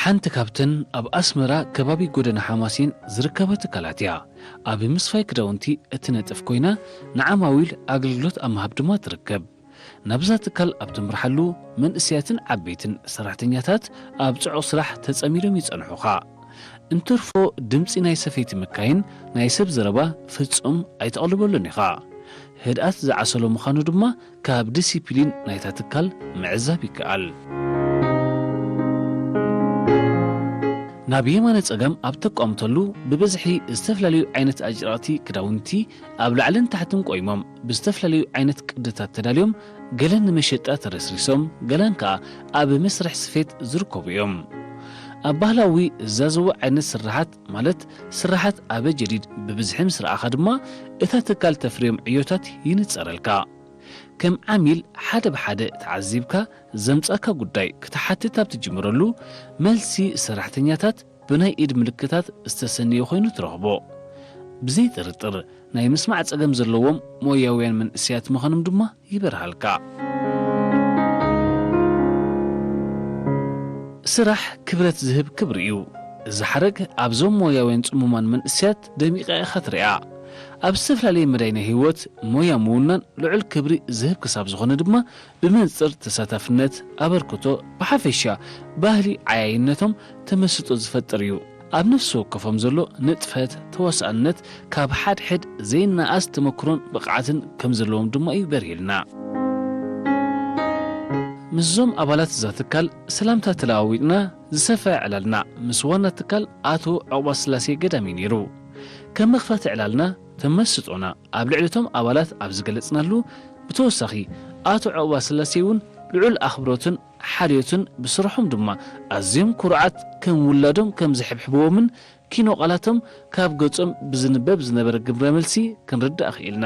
ሓንቲ ካብተን ኣብ ኣስመራ ከባቢ ጎደና ሓማሴን ዝርከባ ትካላት እያ። ኣብ ምስፋይ ክዳውንቲ እትነጥፍ ኮይና፣ ንዓማዊል ኣገልግሎት ኣብ ምሃብ ድማ ትርከብ። ናብዛ ትካል ኣብ ትምርሓሉ፣ መንእሰያትን ዓበይትን ሰራሕተኛታት ኣብ ጽዑቕ ስራሕ ተጸሚዶም ይጸንሑኻ። እንትርፎ ድምጺ ናይ ሰፈይቲ ምካይን ናይ ሰብ ዘረባ ፍጹም ኣይተቕልበሉን ኢኻ። ህድኣት ዝዓሰሎ ምዃኑ ድማ ካብ ዲሲፕሊን ናይታ ትካል ምዕዛብ ይከኣል። ናብ የማነ ጸጋም ኣብ ተቋምተሉ ብብዝሒ ዝተፈላለዩ ዓይነት ኣጭርቕቲ ክዳውንቲ ኣብ ላዕልን ታሕትን ቆይሞም ብዝተፈላለዩ ዓይነት ቅድታት ተዳልዮም ገለን ንመሸጣ ተረስሪሶም ገለን ከኣ ኣብ መስርሕ ስፌት ዝርከቡ እዮም። ኣብ ባህላዊ ዝዛዘቡ ዓይነት ስራሓት ማለት ስራሓት ኣበ ጀዲድ ብብዝሒ ምስ ረኣኻ ድማ እታ ትካል ተፍርዮም ዕዮታት ይንጸረልካ። ከም ዓሚል ሓደ ብሓደ ተዓዚብካ ዘምጻእካ ጉዳይ ክትሓትት ኣብ ትጅምረሉ፣ መልሲ ሰራሕተኛታት ብናይ ኢድ ምልክታት ዝተሰነየ ኮይኑ ትረኽቦ። ብዘይ ጥርጥር ናይ ምስማዕ ጸገም ዘለዎም ሞያውያን መንእሰያት ምዃኖም ድማ ይበርሃልካ። ስራሕ ክብረት ዝህብ ክብሪ እዩ። እዚ ሓረግ ኣብዞም ሞያውያን ጽሙማን መንእሰያት ደሚቓ ኢኻ ትሪኣ። ኣብ ዝተፈላለየ መዳይ ናይ ህይወት ሞያ ምውናን ልዑል ክብሪ ዝህብ ክሳብ ዝኾነ ድማ ብመንጽር ተሳታፍነት፣ ኣበርክቶ፣ ብሓፈሻ ባህሊ ዓያይነቶም ተመስጦ ዝፈጥር እዩ። ኣብ ነፍሲ ወከፎም ዘሎ ንጥፈት፣ ተዋሳእነት ካብ ሓድሕድ ዘይነኣስ ተመክሮን ብቕዓትን ከም ዘለዎም ድማ እዩ በሪህልና። ምስዞም ኣባላት እዛ ትካል ሰላምታ ተለዋዊጥና ዝሰፍሐ ዕላልና ምስ ዋና ትካል ኣቶ ዑቕባስላሴ ገዳም እዩ ነይሩ። ከም መኽፈቲ ዕላልና ተመስጦና ኣብ ልዕሊ እቶም ኣባላት ኣብ ዝገለጽናሉ፣ ብተወሳኺ ኣቶ ዑቕባስላሴ እውን ልዑል ኣኽብሮትን ሓልዮትን ብስርሖም ድማ ኣዝዮም ኩሩዓት ከም ውላዶም ከም ዝሕብሕብዎምን ኪኖ ቃላቶም ካብ ገጾም ብዝንበብ ዝነበረ ግብረ መልሲ ክንርዳእ ክኢልና።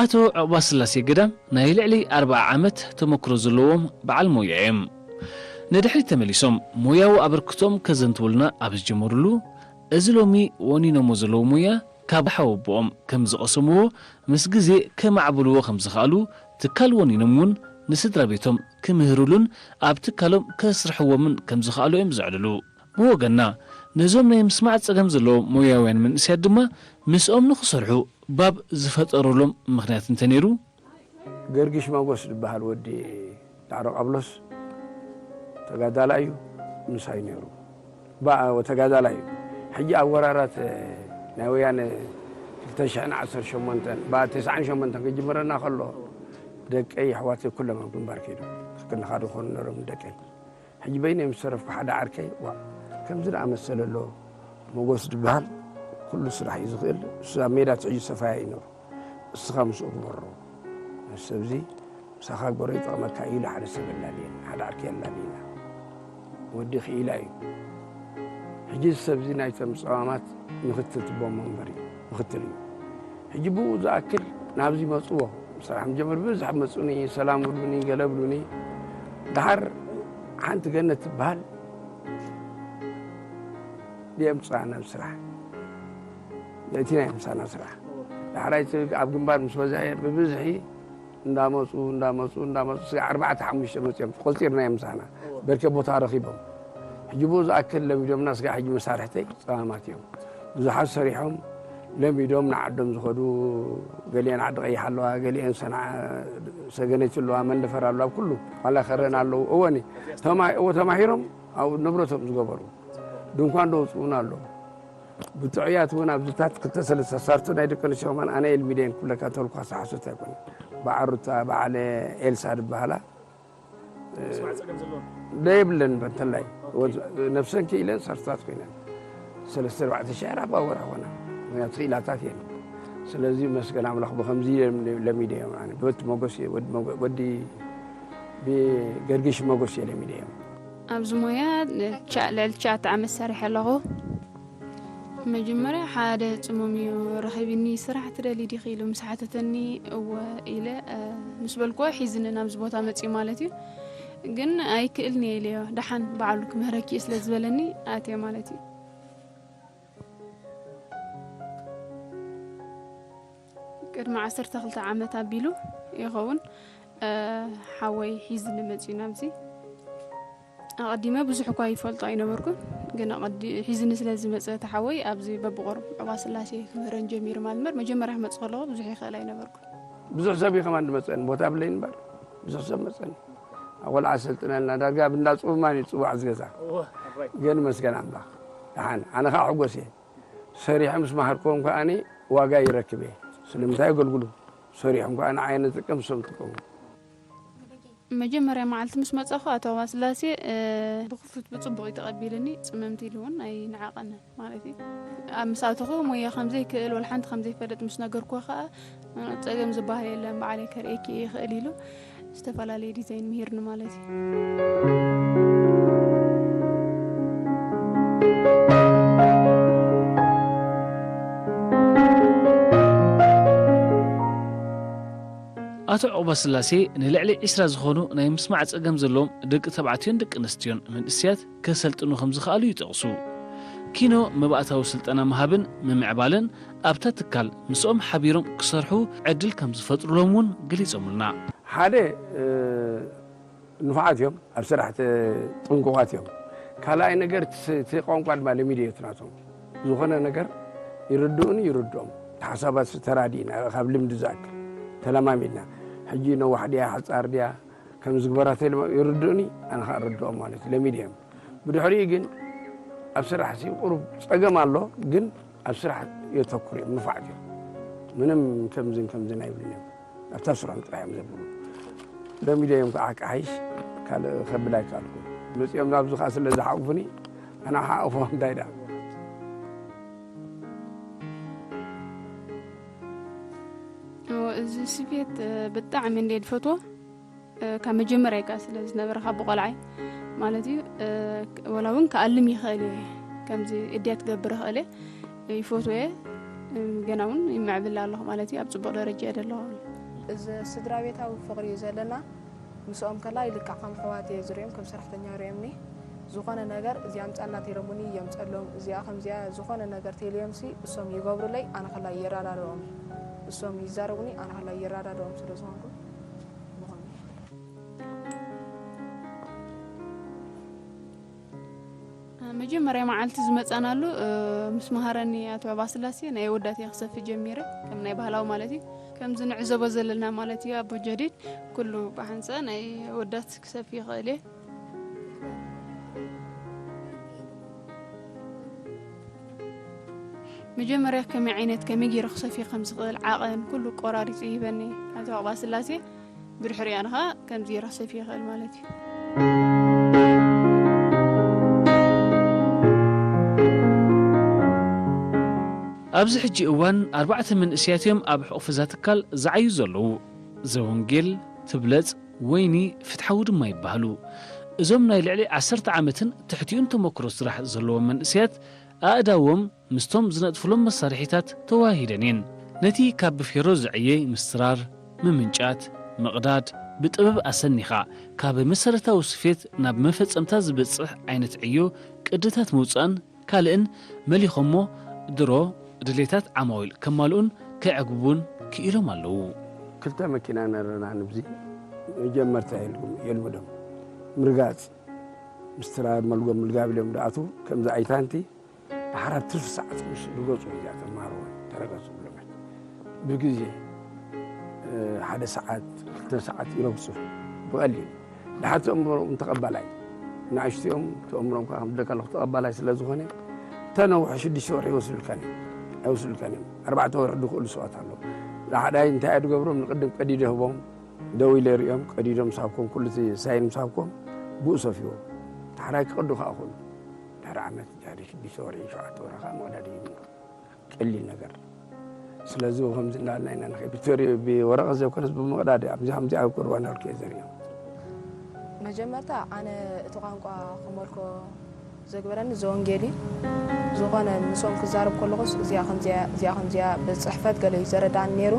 ኣቶ ዑቕባስላሴ ገዳም ናይ ልዕሊ ኣርብዓ ዓመት ተመክሮ ዘለዎም በዓል ሞያ እዮም። ንድሕሪት ተመሊሶም ሞያዊ ኣበርክቶኦም ከዘንትውልና ኣብ ዝጀመሩሉ፣ እዚ ሎሚ ወኒኖሞ ዘለዉ ሞያ ካብ ሓወቦኦም ከም ዝቐሰምዎ፣ ምስ ግዜ ከማዕብልዎ ከም ዝኸኣሉ፣ ትካል ወኒኖም እውን ንስድራ ቤቶም ክምህርሉን ኣብ ትካሎም ከስርሕዎምን ከም ዝኸኣሉ እዮም ዘዕልሉ። ብወገንና፣ ነዞም ናይ ምስማዕ ጸገም ዘለዎም ሞያውያን መንእሰያት ድማ ምስኦም ንኽሰርሑ ባብ ዝፈጠሩሎም ምኽንያት እንተነይሩ፣ ገርጊሽ መጎስ ዝበሃል ወዲ ዳዕሮ ቃብሎስ ተጋዳላይ እዩ፣ ምሳይ ነይሩ። ባ-፣ ተጋዳላይ እዩ። ሕጂ ኣብ ወራራት ናይ ወያነ ክልተ ሽሕን ዓሰርተ ሸሞንተን፣ ባ-፣ ተስዓን ሸሞንተን ክጅምረና ከሎ፣ ደቀይ፣ ኣሕዋተይ ኩሎም ኣብ ግንባር ከይዶም። ትክክል ንኻዱ ክኾኑ ነይሮም ደቀይ። ሕጂ በይነይ ምስ ተረፍኩ ሓደ ዓርከይ፣ ዋ፣ ከምዚ ደኣ መሰለ ኣሎ፣ መጎስ ዝበሃል ኩሉ ስራሕ እዩ ዝኽእል። እሱ ኣብ ሜዳ ትሕጂ ሰፋያ እዩ ነይሩ። እስኻ ምስኡ ግበሮ። እዚ ሰብዚ ምሳኻ ግበሮ ይጠቕመካ እዩ ኢሉ ሓደ ሰብ ኣላልየኒ፣ ሓደ ዓርከይ ኣላልየና። ወዲ ክኢላ እዩ። ሕጂ እዚ ሰብዚ ናይቶም ጸማማት ምኽትል ትቦ መንበር እዩ፣ ምኽትል እዩ። ሕጂ ብኡ ዝኣክል ናብዚ መጽዎ፣ ስራሕ ምጀምር ብብዝሕ መጹኒ፣ ሰላም ብሉኒ፣ ገለ ብሉኒ። ደሓር ሓንቲ ገነት ትበሃል ድየምጽኣና ብስራሕ። እቲ ናይ ምሳና ስራሕ። ዳሕራይ እቲ ኣብ ግንባር ምስ በዝሐ ብብዝሒ እንዳመጹ፣ እንዳመጹ፣ እንዳመጹ፣ ስጋዕ ኣርባዕተ ሓሙሽተ መጺኦም ቆጺርናዮም ምሳና። በርከ ቦታ ረኺቦም። ሕጂ ብኡ ዝኣክል ለሚዶምና፣ ስጋዕ ሕጂ መሳርሕተይ ጸማማት እዮም። ብዙሓት ሰሪሖም ለሚዶም ንዓዶም ዝኸዱ፣ ገሊአን ዓዲ ቀይሕ ኣለዋ፣ ገሊአን ሰንዓ፣ ሰገነይቲ ኣለዋ፣ መንደፈር ኣለዋ፣ ኣብ ኩሉ ዋላ ከረን ኣለዉ። እወኒ፣ ተማ-፣ እወ፣ ተማሂሮም ኣብኡ ንብረቶም ዝገበሩ። ድንኳን ደውፅኡን ኣለዉ። ብጥዑያት እውን ኣብዚታት ክልተ ሰለስተ ሳርቶ ናይ ደቂ ኣንስትዮ ከማን ኣነ ኤልሚደን ክብለካ ተልኳ ሰሓሶት ኣይኮነ። በዓል ሩታ፣ በዓል ኤልሳ ዝበሃላ፣ ምስማዕ ጸገም ዘለዎን? ደየብለን በንተላይ። ኦኬ። ወዝ-፣ ነፍሰን ክኢለን ሳርቶታት ኮይነን። ሰለስተ ኣርባዕተ ሻዕር ኣብ ኣወራ ኾና። ምክንያቱ ክኢላታት እየን። ስለዚ መስገን ኣምላኽ ብኸምዚ እየን ለሚደ እዮም። ኣነ ብወዲ መጎስ እየ፣ ወዲ መጎ-፣ ወዲ ብገርግሽ መጎስ እየ ለሚደ እዮም። ኣብዚ ሞያ ቻ-፣ ልዕሊ ትሽዓተ ዓመት ሰሪሐ ኣለኹ። መጀመርያ ሓደ ጽሙም እዩ ረኺብኒ፣ "ስራሕ ትደሊ ዲኺ?" ኢሉ ምስ ሓተተኒ፣ "እወ" ኢለ፣ እ፣ ምስ በልክዎ፣ ሒዝኒ ናብዚ ቦታ መጺኡ ማለት እዩ። ግን ኣይክእልን እየ ኢለዮ። ደሓን በዓሉ ክምህረኪ እዩ ስለ ዝበለኒ ኣትየ ማለት እዩ። ቅድሚ ዓሰርተ ክልተ ዓመት ኣቢሉ ይኸውን፣ እ፣ ሓወይ ሒዝኒ መጺኡ ናብዚ። ኣቐዲመ ብዙሕ እኳ ይፈልጦ ኣይነበርኩን፣ ግን ኣቐዲ-፣ ሒዝኒ ስለ ዝመጸ እቲ ሓወይ ኣብዚ በብቑሩብ ዑቕባስላሴ ክምህረን ጀሚሩ ማለት እምበር፣ መጀመርያ ክመጽእ ከለኹ ብዙሕ ይኽእል ኣይነበርኩን። ብዙሕ ሰብ እዩ ከማን ዝመጸኒ፣ ቦታ ብለይ እምበር ብዙሕ ሰብ መጸኒ። ኣብ ቆልዓ ሰልጥነልና ዳርጋ ኣብ እንዳ ጽቡማን እዩ ዝጽዋዕ እዚ ገዛ። እወ፣ ኣባይ። ግን መስገን ኣምላኽ። ደሓን፣ ኣነ ኸዓ ሕጎስ እየ። ሰሪሐ ምስ መሃርክዎም ከኣ ዋጋ ይረክብ እየ። ስለምንታይ የገልግሉ? ሰሪሖም ከኣ ንዓይ ነጥቀም፣ ንሶም ይጥቀሙ። መጀመርያ መዓልቲ ምስ መጻኹ ኣቶ ገብረስላሴ፣ እ፣ ብኽፉት ብጽቡቕ እዩ ተቐቢልኒ። ጽምምቲ ኢሉ እውን ኣይነዓቐንን ማለት እዩ። ኣብ ምስ ኣተኹ ሞያ ከም ዘይክእል ወላ ሓንቲ ከም ዘይፈልጥ ምስ ነገርኩዎ ከኣ፣ ጸገም ዝበሃል የለን፣ ባዕለይ ከርእየኪ እየ ይኽእል ኢሉ ዝተፈላለየ ዲዛይን ምሂርኒ ማለት እዩ። ኣቶ ዑቕባስላሴ ንልዕሊ ዕስራ ዝኾኑ ናይ ምስማዕ ጸገም ዘለዎም ደቂ ተባዕትዮን ደቂ ኣንስትዮን መንእሰያት ከሰልጥኑ ከም ዝኸኣሉ ይጠቕሱ። ኪኖ መባእታዊ ስልጠና ምሃብን ምምዕባልን ኣብታ ትካል ምስኦም ሓቢሮም ክሰርሑ ዕድል ከም ዝፈጥሩሎም እውን ገሊጾምልና። ሓደ፣ እ፣ ንፉዓት እዮም፣ ኣብ ስራሕ ተ-፣ ጥንቁቓት እዮም። ካልኣይ ነገር፣ እቲ ስ-፣ እቲ ቋንቋ ድማ ለሚደዮ፣ እቲ ናቶም ዝኾነ ነገር ይርድኡኒ፣ ይርድኦም። እቲ ሓሳባት ተራዲእና፣ ካብ ልምዲ ዝኣክል ተለማሚድና። ሕጂ ነዋሕ ድያ፣ ሓጻር ድያ፣ ከም ዝግበራ ተለማ-፣ ይርድኡኒ፣ ኣነ ኸኣ እርድኦም ማለት እዩ፣ ለሚደዮም። ብድሕሪኡ ግን ኣብ ስራሕ ሲ ቁሩብ ጸገም ኣሎ፣ ግን ኣብ ስራሕ የተኩር እዮም፣ ንፉዓት እዮም። ምንም ከምዝን ከምዝን ኣይብሉን እዮም። ኣብታ ስራም ጥራሕ እዮም ዘብሉ። ሎሚ ዶ እዮም ከዓ ክሓይሽ ካልእ ከብል ኣይከኣልኩ። መፂኦም ናብዚ ከዓ ስለ ዝሓቑፉኒ ኣነ ሓቑፎም እንታይ ደኣ። እዎ፣ እዚ ስፌት፣ እ፣ ብጣዕሚ እንደ ዝፈትዎ፣ እ፣ ካብ መጀመርያ ከዓ ስለ ዝነበረ ካብ ብቆልዓይ ማለት እዩ፣ እ፣ ወላ እውን ክኣልም ይኽእል እየ። ከምዚ እድያ ትገብር ይኽእል እየ። ይፈትዎ እየ። እ፣ ገና እውን ይምዕብል ኣለኹ ማለት እዩ። ኣብ ፅቡቕ ደረጃ እየ ዘለኹ። እዚ ስድራ ቤታዊ ፍቕሪ እዩ ዘለና። ምስኦም ከላ ይልካዕ ከም ኣሕዋት እየ ዝሪኦም፣ ከም ሰራሕተኛ ሪኦምኒ። ዝኾነ ነገር እዚኣ ኣምፃልና ተይሎምኒ የምፀሎም፣ እዚኣ ከምዚኣ ዝኾነ ነገር ተይልዮምሲ እሶም ይገብሩለይ፣ ኣነ ከላ ይረዳድኦም። እሶም ይዛረቡኒ፣ ኣነ ከላ ይረዳድኦም ስለ ዝኾንኩ። መጀመርያ መዓልቲ ዝመጻናሉ፣ እ፣ ምስ መሃረኒ ኣቶ ዕባ ስላሴ ናይ ኣወዳት እየ ክሰፊ ጀሚረ፣ ከም ናይ ባህላዊ ማለት እዩ። ከምዚ ንዕዘቦ ዘለና ማለት እዩ፣ ኣቦ ጀዲድ ኩሉ ብሓንሳ ናይ ኣወዳት ክሰፊ ይኽእል እየ። መጀመርያ ከመይ ዓይነት፣ ከመይ ገይረ ክሰፊ ከም ዝኽእል ዓቐን ኩሉ ቆራሪጹ ይህበኒ ኣቶ ዕባ ስላሴ። ብድሕሪኡ ኣነ ኸኣ ከምዚ ገይረ ክሰፊ ይኽእል ማለት እዩ። ኣብዚ ሕጂ እዋን ኣርባዕተ መንእሰያት እዮም ኣብ ሕቑፊ እዛ ትካል ዝዓዩ ዘለዉ። ዘወንጌል፣ ትብለጽ፣ ወይኒ፣ ፍትሓዊ ድማ ይበሃሉ። እዞም ናይ ልዕሊ ዓሰርተ ዓመትን ትሕቲኡን ተመክሮ ስራሕ ዘለዎም መንእሰያት ኣእዳዎም ምስቶም ዝነጥፍሎም መሳርሒታት ተዋሂደን እየን። ነቲ ካብ ብፌሮ ዝዕየ ምስትራር፣ ምምንጫት፣ ምቕዳድ፣ ብጥበብ ኣሰኒኻ ካብ መሰረታዊ ስፌት ናብ መፈጸምታ ዝበጽሕ ዓይነት ዕዮ ቅድታት ምውጻእን ካልእን መሊኾሞ ድሮ ድሌታት ዓማዊል ከማልኡን ከዕግቡን ክኢሎም ኣለዉ። ክልተ መኪና ነረና ንብዚ መጀመርታ የልጉም-፣ የልምዶም። ምርጋጽ፣ ምስትራር፣ መልጎም፣ ምልጋብ ኢሎም ደኣትዉ፣ ከምዚ ኣይታንቲ፣ ድሓር ኣብ ትርፊ ሰዓት ምስ ርገጹ እያ ተማሃሮ ተረገጹ ብሎመት። ብግዜ፣ እ፣ ሓደ ሰዓት፣ ክልተ ሰዓት ይረግጹ ብቐሊል። ድሓር ተእምሮም ተቐባላይ፣ ንኣሽትኦም ተእምሮም ከዓ ከም ደቀለኹ ተቐባላይ ስለ ዝኾነ፣ ተነውሑ ሽዱሽተ ወርሒ ይወስዱልካን እዮም፣ ኣይወስዱልካን እዮም። ኣርባዕተ ወርሒ ዝኽእሉ ሰባት ኣለዉ። ንሓዳይ እንታይ እየ ዝገብሮም? ንቅድም ቀዲደ ህቦም፣ ደው ኢለ ሪኦም፣ ቀዲዶም ሳብኮም፣ ኩሉ እቲ ሳይን ምሳብኮም፣ ብኡ ሰፊዎ። ድሓራይ ክቐዱ ከዓ ክእሉ። ድሕሪ ዓመት፣ ድሕሪ ሽዱሽተ ወርሒ፣ ሸውዓተ ወርሒ ከዓ መቕዳድ ይጅምሩ። ቀሊል ነገር። ስለዚ ከምዚ እንዳልና ኢና ንኸይድ። ብተሪ-፣ ብወረቐት ዘይኮነስ ብምቕዳድ፣ ኣብዚ ከምዚ ኣብ ቁርባን ኣልከ ዘሪኦም። መጀመርታ ኣነ እቲ ቋንቋ ክመልኮ ዘግበረኒ ዘወንጌል እዩ። ዝኾነ ምስኦም ክዛረብ ከለኹስ እዚኣ ከምዚኣ፣ እዚኣ ከምዚኣ ብጽሕፈት ገለ እዩ ዘረዳእኒ ነይሩ።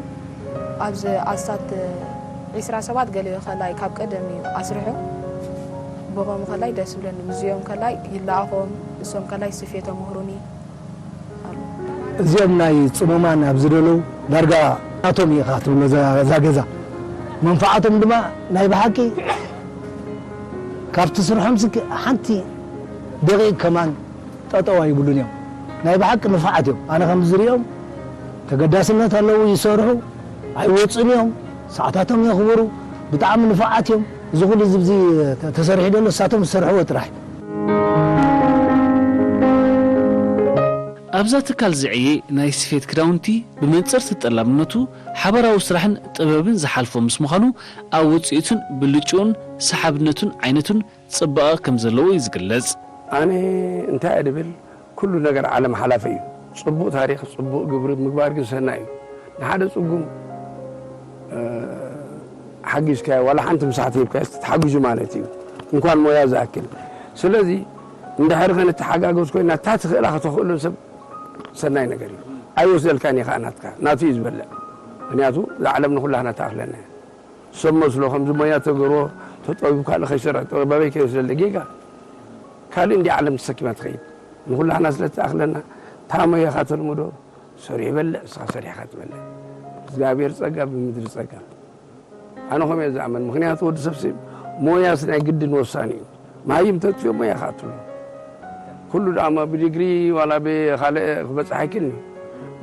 ኣብዚ ኣስታት ዒስራ ሰባት ገለ ከላይ ካብ ቀደም እዩ ኣስሪሑ። ብኸም ከላይ ደስ ብለኒ፣ ምስዚኦም ከላይ ይለኣኾም፣ እሶም ከላይ ስፌት የምህሩኒ። እዚኦም ናይ ጽሙማን ኣብ ዝደለዉ ዳርጋ ናቶም ኢኻ ትብሎ እዛ ገዛ። መንፍዓቶም ድማ ናይ ብሓቂ ካብቲ ስርሖም ስክ ሓንቲ ደቂቕ ከማን ጠጠው ኣይብሉን እዮም። ናይ ብሓቂ ንፉዓት እዮም። ኣነ ከም ዝሪኦም ተገዳስነት ኣለዉ፣ ይሰርሑ፣ ኣይወፁን እዮም፣ ሰዓታቶም የኽብሩ፣ ብጣዕሚ ንፉዓት እዮም። እዚ ኩሉ እዚ ኣብዚ ተሰሪሑ ዘሎ እሳቶም ዝሰርሕዎ ጥራሕ እዩ። ኣብዛ ትካል ዝዕየ ናይ ስፌት ክዳውንቲ ብመንፅር ተጠላብነቱ ሓባራዊ ስራሕን ጥበብን ዝሓልፎ ምስ ምዃኑ ኣብ ውፅኢቱን ብልጭኡን ሰሓብነቱን ዓይነቱን ፅባቐ ከም ዘለዎ እዩ ዝግለፅ። ኣነ እንታይ እየ ድብል፣ ኩሉ ነገር ዓለም ሓላፊ እዩ። ፅቡቕ ታሪኽ፣ ፅቡቕ ግብሪ ምግባር ግን ሰናይ እዩ። ንሓደ ፅጉም ሓጊዝካዮ ዋላ ሓንቲ ምሳሕ ተሂብካዮ ተሓጊዙ ማለት እዩ። እንኳን ሞያ ዝኣክል። ስለዚ እንድሕር ከነተሓጋገዝ ኮይና እታ ትኽእላ ከተኽእሎ ሰብ ሰናይ ነገር እዩ። ኣይወስደልካን እዩ ከዓ ናትካ፣ ናቱ እዩ ዝበልዕ። ምክንያቱ እዛ ዓለም ንኩላህና ትኣኽለና እያ። ሰብ መስሎ ከምዚ ሞያ ተገርዎ ተጠቢቡ ካልእ ከይሰርሕ ጥበበይ ከይወስደለ ጌጋ ካልእ እንዲ ዓለም ተሰኪማ ትኸይድ። ንኩላህና ስለ ትኣኽለና እታ ሞያኻ ተልምዶ ሰሪሑ ይበልዕ፣ ንስኻ ሰሪሕኻ ትበልዕ። እግዚኣብሔር ጸጋ ብምድሪ ጸጋ። ኣነ ከምኡ እየ ዝኣምን። ምኽንያቱ ወዲ ሰብ ሲ ሞያስ ናይ ግድን ወሳኒ እዩ። መሃይም ተጥፍዮ ሞያ ይኣትሉ። ኩሉ ደኣ እሞ ብዲግሪ ዋላ ብኻልእ ክበጽሕ ኣይክእልን እዩ።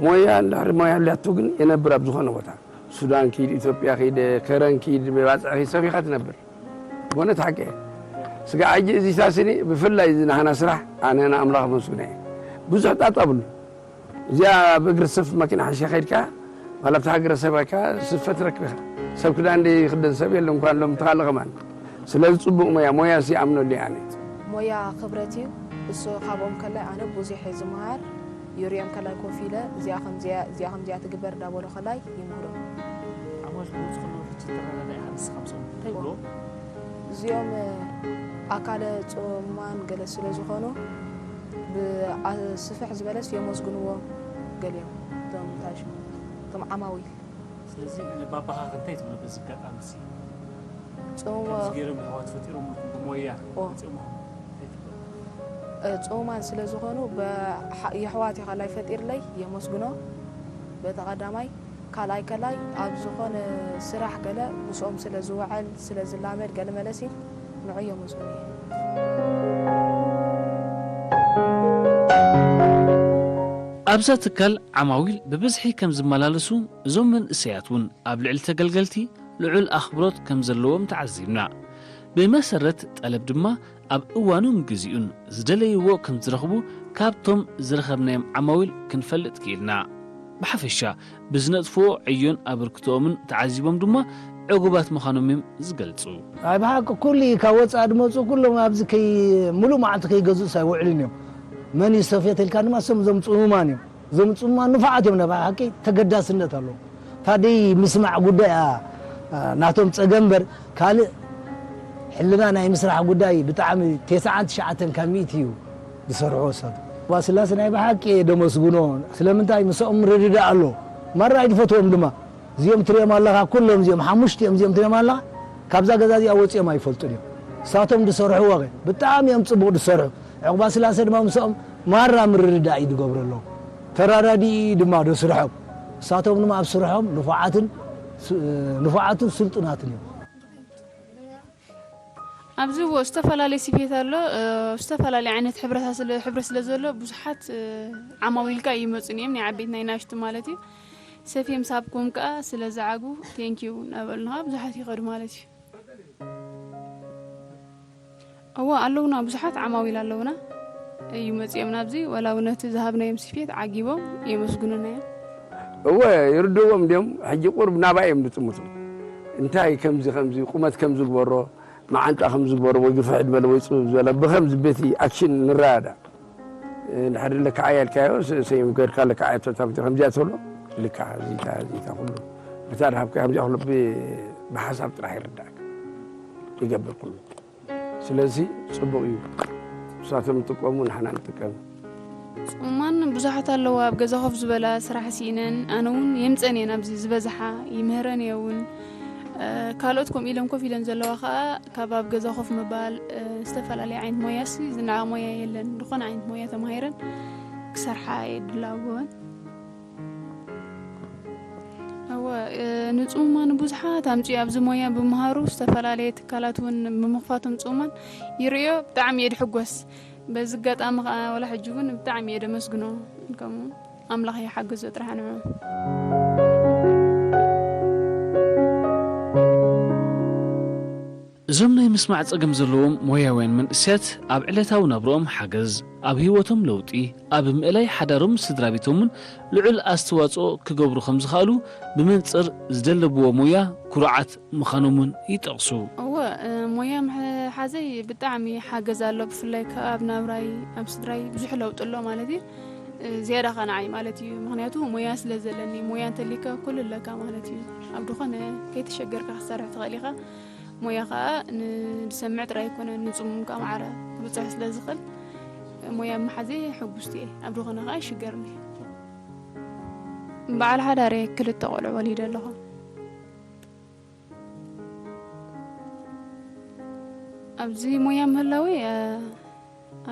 ሞያ እንድሕር ሞያ ኣልያቶ ግን የነብር ኣብ ዝኾነ ቦታ። ሱዳን ኪድ፣ ኢትዮጵያ ኪድ፣ ከረን ኪድ፣ ብባጽዕ ኪድ ሰፊኻ ትነብር። በእውነት ሓቂ እየ። ስጋዕ ሕጂ እዚ ሳስኒ ብፍላይ እዚ ናህና ስራሕ ኣነ ንኣምላኽ ኣመስግኖ እየ። ብዙሕ ጣጣ ብሉ። እዚኣ ብእግሪ ሰብ መኪና ሓሸ ከይድካ ማለት ሃገረ ሰባካ ስፈት ረክብካ ሰብ ክዳን ደይ ክደን ሰብ የለ እንኳን ሎም ተኻለ ከማን ስለዚ ጽቡቕ ሞያ ሞያ ሲ ኣምነሉ ኣነ ሞያ ክብረት እዩ እሱ ካብኦም ከላይ ኣነ ብዙሕ እየ ዝመሃር ይሪኦም ከላይ ኮፍ ኢለ እዚኣ ከምዚያ እዚኣ ከምዚያ ትግበር እንዳበሉ ከላይ ይምህሮም ዓማሽ ብወፅእ ከለዉ ሕጂ ተረዳዳኢ ሓንስ ካብ ሰው እንታይ ይብሎ እዚኦም ኣካለ ጽማን ገለ ስለ ዝኾኑ ብስፍሕ ዝበለስ የመስግንዎ ገሊኦም እቶም እንታይ ሽሙ እቶም ዓማዊል ስለዚ ንባባኻ ከ እንታይ ትብሎ በዚ ኣጋጣሚ እዚ ጽሞ ከምዚ ገይሮም ኣሕዋት ፈጢሮም ብሞያ ኦ። መፂኦም እንታይ ትብሎ ጽሙማን ስለ ዝኾኑ የሕዋት ይኸላይ ፈጢርለይ የመስግኖ በተቐዳማይ ካልኣይ ከላይ ኣብ ዝኾነ ስራሕ ገለ ምስኦም ስለ ዝውዕል ስለ ዝላመድ ገለ መለሲ ንዑ የመስግኖ እየ። ኣብዛ ትካል ዓማዊል ብብዝሒ ከም ዝመላለሱ እዞም መንእሰያት እውን ኣብ ልዕሊ ተገልገልቲ ልዑል ኣኽብሮት ከም ዘለዎም ተዓዚብና። ብመሰረት ጠለብ ድማ ኣብ እዋኑን ግዚኡን ዝደለይዎ ከም ዝረኽቡ ካብቶም ዝረኸብናዮም ዓማዊል ክንፈልጥ ክኢልና። ብሓፈሻ ብዝነጥፍዎ ዕዮን ኣበርክቶኦምን ተዓዚቦም ድማ ዕጉባት ምዃኖም እዮም ዝገልጹ። ኣይ ብሓቂ ኩሉ እዩ ካብ ወፃኢ ድመፁ ኩሎም ኣብዚ ከይ ሙሉእ መዓልቲ ከይገዝኡስ ኣይውዕልን እዮም። መን እዩ ሰፌት ኢልካ ድማ እሶም እዞም ፅሙማን እዮም። እዞም ጽሙማን ንፉዓት እዮም ናይ ብሓቂ ተገዳስነት ኣለዎም። እታ ደይ ምስማዕ ጉዳይ እያ ናቶም ጸገም እምበር ካልእ ሕልና ናይ ምስራሕ ጉዳይ ብጣዕሚ ተስዓን ትሽዓተን ካብ ሚእቲ እዩ ዝሰርሕዎ እሳቶም። ኣባ ስላሴ ናይ ብሓቂ እየ ደመስግኖ ስለምንታይ ምስኦም ምርድዳእ ኣሎ ማራ ኣይድፈትዎም ድማ እዚኦም ትሪኦም ኣለኻ ኩሎም እዚኦም ሓሙሽቲኦም እዚኦም ትሪኦም ኣለኻ ካብዛ ገዛ እዚኣ ወጺኦም ኣይፈልጡን እዮም እሳቶም ዝሰርሕዎ ኸ ብጣዕሚ እዮም ጽቡቕ ዝሰርሑ ዕቑባ ስላሴ ድማ ምስኦም ማራ ምርድዳእ እዩ ዝገብረሎም ተራዳዲኡ እዩ ድማ ዶ ስርሖም እሳቶም ድማ ኣብ ስርሖም ንፉዓትን ንፉዓትን ስልጡናትን እዮም ኣብዚ ዎ ዝተፈላለየ ስፌት ኣሎ ዝተፈላለየ ዓይነት ሕብረት ስለ ዘሎ ብዙሓት ዓማዊል ከኣ ይመጹን እዮም ናይ ዓበይቲ ናይ ናሽቱ ማለት እዩ ሰፌ ምስ ሃብክዎም ከኣ ስለ ዝዓጉ thank you እናበሉና ብዙሓት ይኸዱ ማለት እዩ እወ ኣለውና ብዙሓት ዓማዊል ኣለውና እዩ መጺኦም ናብዚ ወላ እውን ነቲ ዝሃብናዮም ስፌት ዓጊቦም የመስግኑና እዮም እወ ይርድዎም ድዮም ሕጂ ቁርብ ናባይ እዮም ዝጥምቱ እንታይ ከምዚ ከምዚ ቁመት ከምዚ ግበሮ መዓንጣ ከምዚ ግበሮ ወይ ግፍሕ ዝበለ ወይ ፅብብ ዝበለ ብከምዚ ቤቲ ኣክሽን ንረዳዳ እንድሕር ለክዓያ ኢልካዮ ሰይም ገርካ ለክዓያ ተታብቲ ከምዚኣ ተሎ ልካ ዚታ ዚታ ኩሉ ብታ ድሃብካ ከምዚኣ ኩሉ ብሓሳብ ጥራሕ ይርዳእካ ይገብር ኩሉ ስለዚ ጽቡቕ እዩ። ንሳቶም ይጥቀሙ ንሕና ንጥቀም። ጽሙማን ብዙሓት ኣለዋ ኣብ ገዛ ኮፍ ዝበላ ስራሕ ስኢነን ኣነ እውን የምጸን እየ ናብዚ ዝበዝሓ ይምህረን እየ እውን ካልኦት ከምኡ ኢለን ኮፍ ኢለን ዘለዋ ከዓ ካብ ኣብ ገዛ ኮፍ ምባል፣ ዝተፈላለየ ዓይነት ሞያሲ ዝነዓቕ ሞያ የለን። ዝኾነ ዓይነት ሞያ ተማሂረን ክሰርሓ እየ ድላወን። እወ፣ ንፁሙማን ብዙሓት ኣምፅኡ ኣብዚ ሞያ ብምሃሩ ዝተፈላለየ ትካላት እውን ብምኽፋቶም ፅሙማን ይርእዮ። ብጣዕሚ እየ ድሕጎስ። በዚ ኣጋጣሚ ከዓ ወላ ሕጂ እውን ብጣዕሚ እየ ደመስግኖ። ከምኡ ኣምላኽ ይሓግዞ ጥራሕ ንዑ። እዞም ናይ ምስማዕ ጸገም ዘለዎም ሞያውያን መንእሰያት ኣብ ዕለታዊ ናብርኦም ሓገዝ፣ ኣብ ህይወቶም ለውጢ፣ ኣብ ምእላይ ሓዳሮም ስድራ ቤቶምን ልዑል ኣስተዋጽኦ ክገብሩ ከም ዝኽኣሉ ብመንጽር ዝደለብዎ ሞያ ኩሩዓት ምዃኖምን ይጠቕሱ። እወ፣ እ፣ ሞያ ምሓዘይ ብጣዕሚ ሓገዝ ኣሎ። ብፍላይ ከኣ ኣብ ናብራይ ኣብ ስድራይ ብዙሕ ለውጢ ኣሎ ማለት እዩ። እ፣ ዝያዳ ኸ ንዓይ ማለት እዩ። ምኽንያቱ ሞያ ስለ ዘለኒ፣ ሞያ እንተሊካ ኩሉ ኣለካ ማለት እዩ። ኣብ ዝኾነ ከይተሸገርካ ክትሰርሕ ትኽእል ኢኻ። ሞያ ኸኣ ንዝሰምዕ ጥራይ ኣይኮነን፣ ንጽሙም ከኣ ማዕረ ክብጽሕ ስለ ዝኽእል፣ ሞያ ምሓዘይ ሕጉስቲ እየ። ኣብ ዝኾነ ኸኣ ይሽገርኒ። በዓል ሓዳር እየ፣ ክልተ ቆልዑ ወሊደ ኣለኹ። ኣብዚ ሞያ ምህላወይ፣ እ፣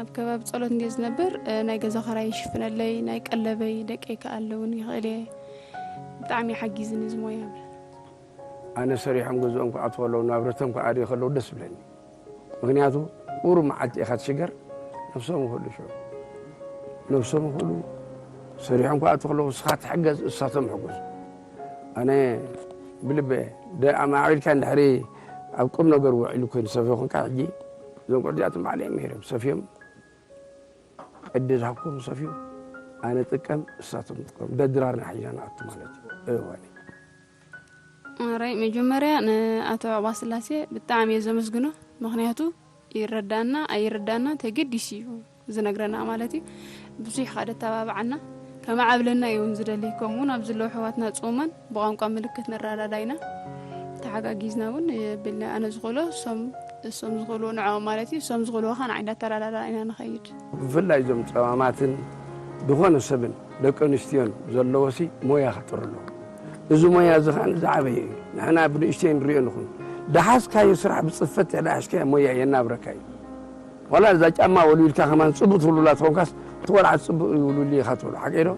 ኣብ ከባቢ ጸሎት እንድየ ዝነብር፣ እ፣ ናይ ገዛ ኸራይ ይሽፍነለይ፣ ናይ ቀለበይ፣ ደቀይ ከኣ ኣለዉኒ፣ ይኽእል እየ። ብጣዕሚ እዩ ሓጊዝኒ እዚ ሞያ። ኣነ ሰሪሖም ገዝኦም ክኣትዉ ከለዉ፣ ናብረቶም ክኣርዩ ከለዉ ደስ ይብለኒ። ምኽንያቱ ቁሩብ መዓልቲ ኢኻ ትሽገር፣ ነብሶም ይኽእሉ ሽዑ። ነብሶም ይኽእሉ፣ ሰሪሖም ክኣትዉ ከለዉ ንስኻ ትሕገዝ፣ እሳቶም ይሕገዙ። ኣነ ብልበ ደ-፣ ኣማዕቢልካ እንድሕሪ ኣብ ቁም ነገር ውዒሉ ኮይኑ ሰብ ይኹንካ፣ ሕጂ እዞም ቆልዑ እዚኣቶም ባዕሎም እዮም ሰፍዮም፣ ዕድል ሃብኩም ሰፍዩ፣ ኣነ ጥቀም፣ እሳቶም ጥቀም፣ ደድራርና ሒዝና ንኣቱ ማለት እዩ። እዋኒ። ኣራይ መጀመርያ ንኣቶ ዕቑባስላሴ ብጣዕሚ እየ ዘመስግኖ። ምኽንያቱ ይረዳና ኣይረዳና ተገዲሱ እዩ ዝነግረና ማለት እዩ። ብዙሕ ከኣ ደተባብዓና ከማዕብለና እዩ እውን ዝደሊ። ከምኡ እውን ኣብ ዘለዉ ኣሕዋትና ጽሙማን ብቋንቋ ምልክት ንረዳዳእ ኢና። ተሓጋጊዝና እውን የብልና። ኣነ ዝኽእሎ እሶም እሶም ዝኽእልዎ ንዕኦም ማለት እዩ። እሶም ዝኽእልዎ ከዓ ንዓይ እንዳተረዳዳእና ኢና ንኸይድ። ብፍላይ እዞም ጸማማትን ዝኾነ ሰብን ደቂ ኣንስትዮን ዘለዎሲ ሞያ ክጥሩ ኣለዎ። እዚ ሞያ እዚ ከዓ ዝዓበየ እዩ። ንሕና ብንእሽተይ ንሪኦ ንኹን። ደሓዝካዮ ስራሕ ብፅፈት ተዳሒዝካዮ ሞያ የናብረካ እዩ። ዋላ እዛ ጫማ ወልዊልካ ከማን ፅቡቅ ትውልውላ ተኾንካስ እቲ ቆልዓ ፅቡቅ ይውልውል ኢኻ ትብሎ ሓቀይ ዶ?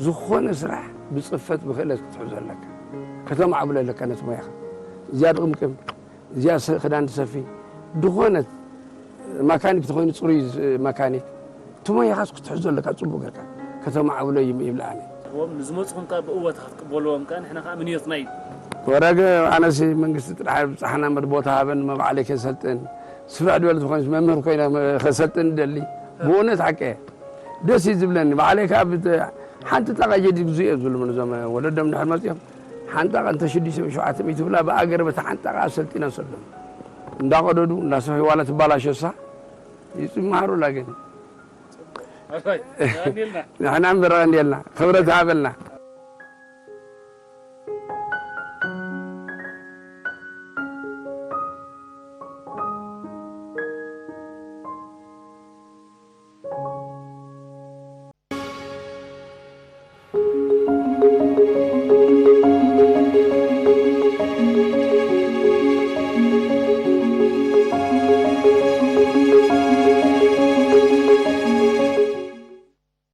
ዝኾነ ስራሕ ብፅፈት ብክእለት ክትሕዞ ኣለካ። ከተማዕብሎ ኣለካ ነቲ ሞያኻ። እዚኣ ድቕምቅም፣ እዚኣ ክዳን ትሰፊ፣ ዝኾነት ማካኒክ ተኾይኑ ፅሩይ መካኒክ እቲ ሞያኻስ ክትሕዞ ኣለካ ፅቡቅ ጌርካ ከተማዕብሎ ይብላ ኣነ። ንዝመፁኹም ከዓ ብእወታ ክትቅበልዎም ከዓ ንሕና ከዓ ምንዮትና እዩ። ወረገ ኣነሲ መንግስቲ ጥራሕ ብፃሕና መድ ቦታ ሃበን መባዕለይ ከሰልጥን ስፍሕ ድበል ዝኾነስ መምህር ኮይነ ከሰልጥን ደሊ ብእውነት ሓቀ ደስ እዩ ዝብለኒ። ባዕለይ ከዓ ሓንቲ ጣቃ ጀዲ ብዙ እዮም ዝብሉ እዞም ወለዶም ድሕር መፅኦም ሓንጣ ቀንተ ሽዱሽተ ሸውዓተ ሚእቲ ብላ ብኣገር በታ ሓንጣ ከዓ ሰልጢና ሰዶም እንዳቀደዱ እንዳሰፈይ ዋላ ትባላሸሳ ይፅምሃሩላ ግን ንሕና እምበር ቀንዴልና ክብረት ሃበልና።